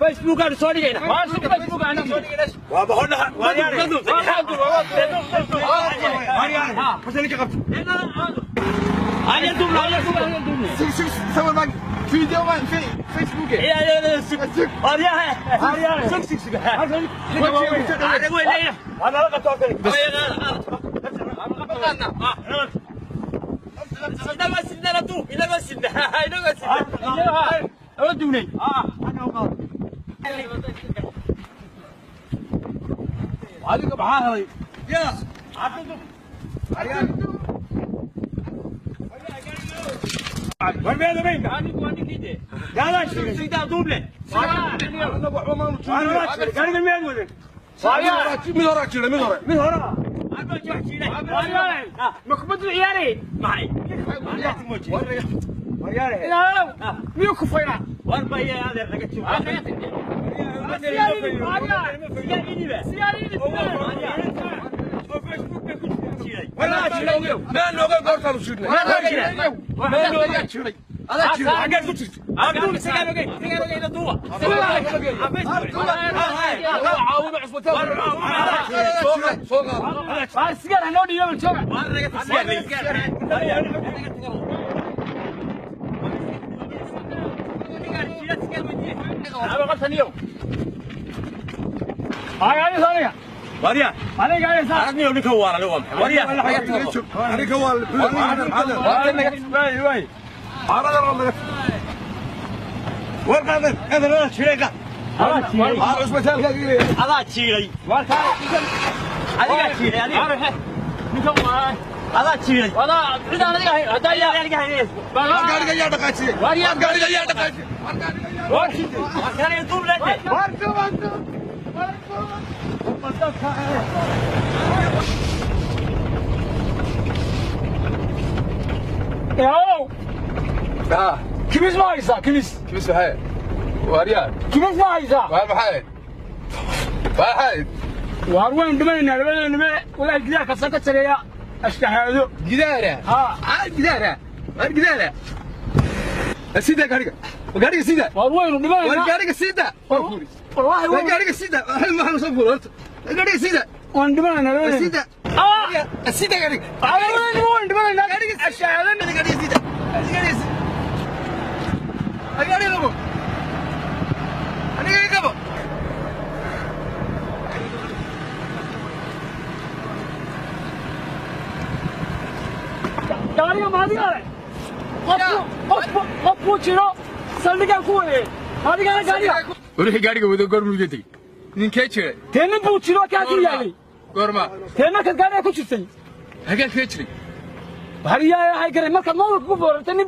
فيسبوك soo dhigayna Facebook aan soo dhigayna waa boqol waa adiga maxaa helay mid hore jira mid hore mid hore makbadu ciyaari maxay miyuu ku faynaa war baya adeer naga jiro Kimis ma haysaa kimis kimis maxay waaryaa kimis ma haysaa waar maxay maxay waar waan dhimanaynaa labada nime walaal gidaarka san ka jareeya ashkahaado gidaara ha gidaara waar gidaara sida gaariga gaariga sida waar waynu dhimanaynaa waar gaariga sida wallahi waar gaariga sida waxaan soo fuul horta gaariga sida waan dhimanaynaa labada sida sida gaariga labada nime waan dhimanaynaa gaariga ashkahaado gaariga sida gaariga sida gaariga qabo aniga qabo gaariga maadiga leh qof buu jiro saldhigaan ku wareey madigana gaariga wixii gaariga wado goor muu tegey ninkee jiray tee nin buu jiro kaa ku yaalay goorma tee markaad gaariga ku jirtay hagee kaga jiray waxaan iyaa ahay garay markaad moolka ku foorartay nin.